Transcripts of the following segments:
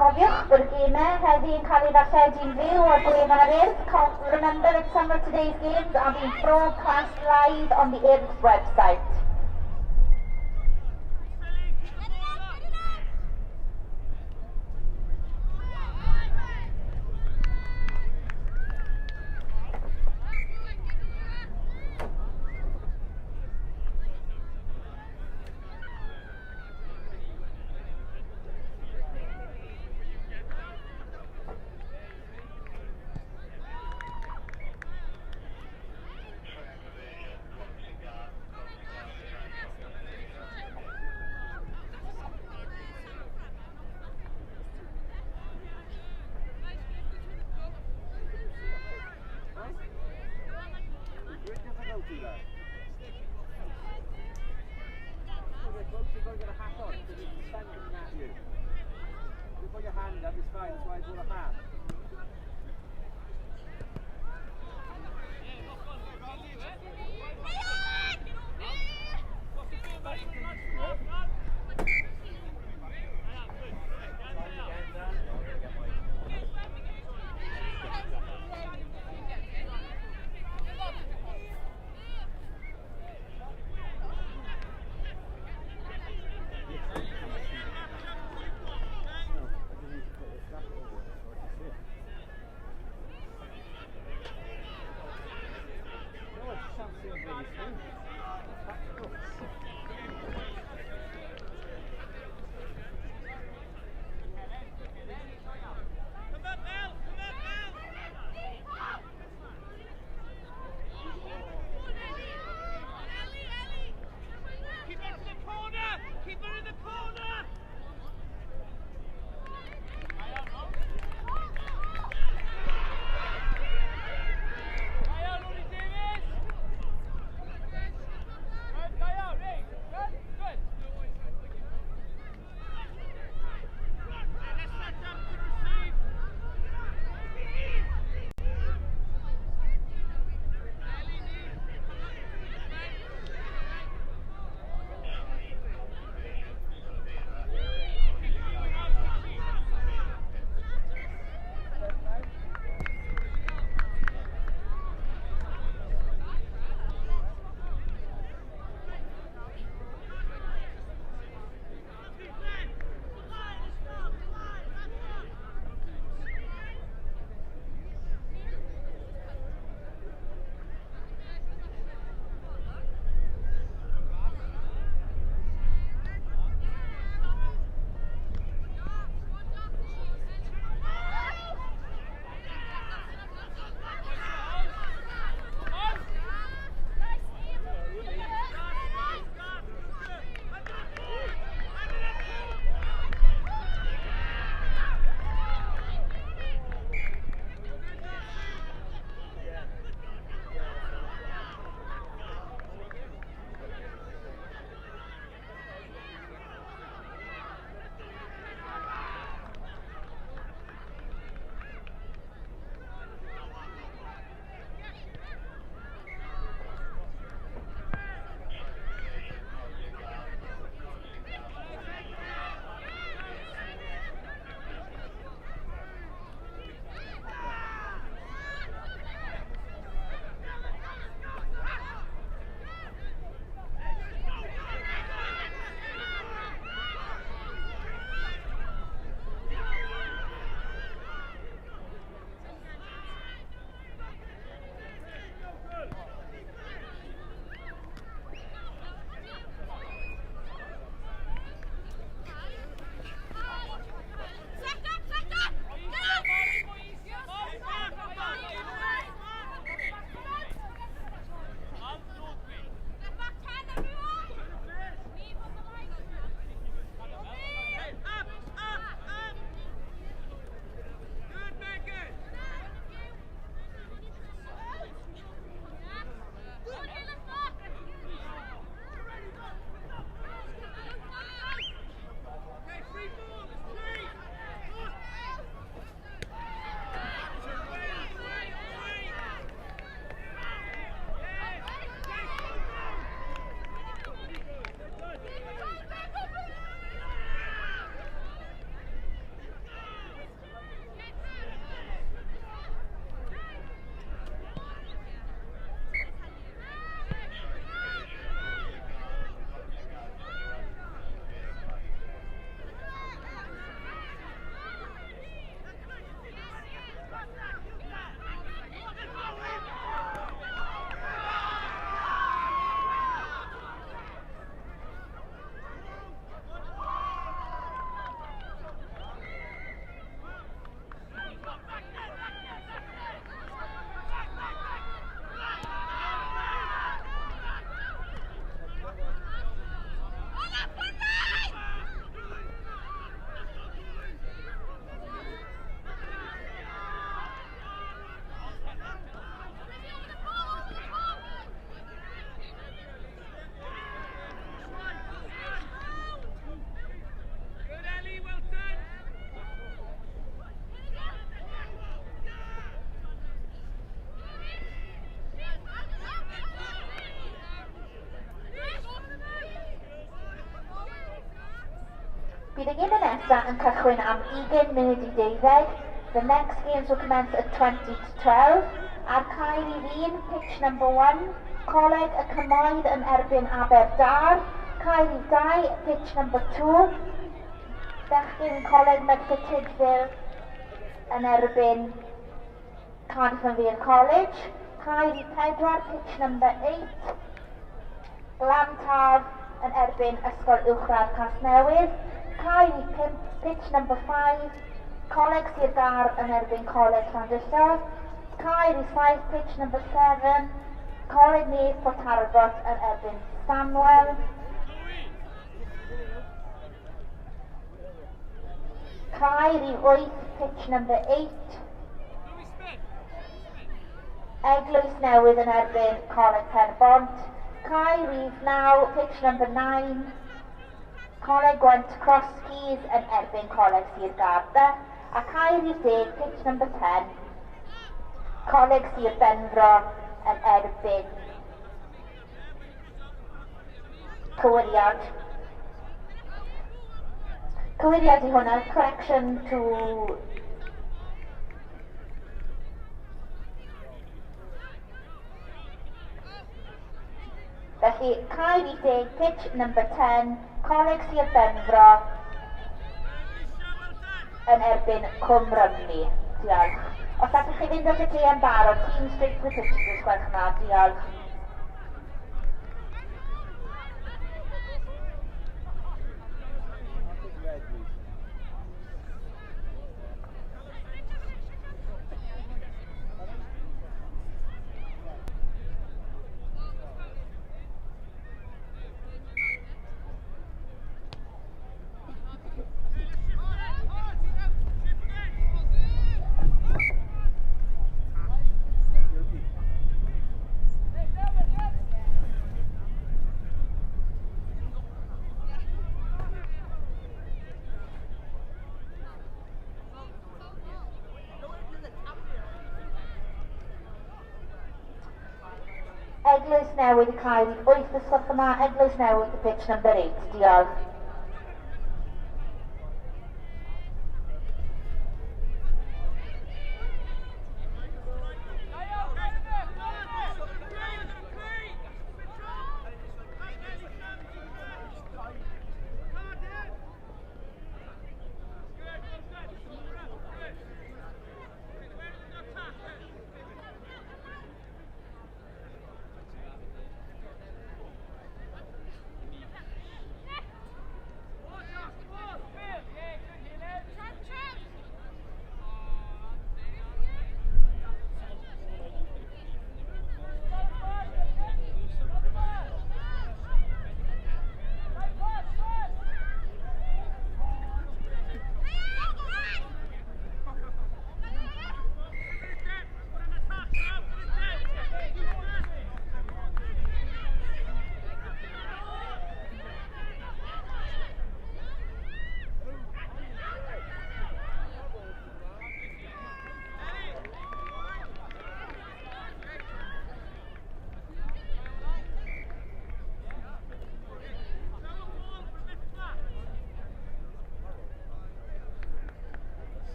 Cofiwch bod y gemau heddi yn cael ei ddarlledu'n fyw ar gwefan yr Urdd. Remember that some of today's games are being broadcast live on the Urdd website. Bydd y gemau nesaf yn cychwyn am 11:40. The next games will commence at 11:40. Ar cae rhif 1, pitch number 1, Coleg y Cymoedd yn erbyn Aberdâr. Cae rhif 2, pitch number 2, Bechgyn Coleg Merthyr Tydfil yn erbyn Cardiff and Vale College. Cae rhif 4, pitch number 8, Glantaf yn erbyn Ysgol Uwchradd Casnewydd. Cae rhif 5, pitch number 5, Coleg Sir Gâr yn erbyn Coleg Llandrillo. Cae rhif 7, pitch number 7, Coleg Nedd Port Talbot yn erbyn Stanwell. Cae rhif 8, pitch number 8, Eglwys Newydd yn erbyn Coleg Pen-y-bont. Cae rhif 9, pitch number 9, Coleg Gwent Cross Keys yn erbyn Coleg Sir Gâr. A cae rhif 10, pitch number 10, Coleg Sir Benfro yn erbyn cywiriad. Cywiriad i hwnna, correction to Felly, cae rhif 10, pitch number 10, Coleg Sir Benfro yn erbyn Cwm Rhymni. Diolch. Os allwch chi fynd at y caeau'n barod, team straight to the pitches, os gwelwch yn dda. Diolch. Eglwys Newydd y cae rhif 8 os gwelwch yn dda, Eglwys Newydd y pitch number 8. Diolch.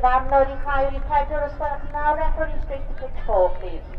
Dyfarnwr i cae rhif 4 os gwelwch yn dda, referee straight to pitch 4, please.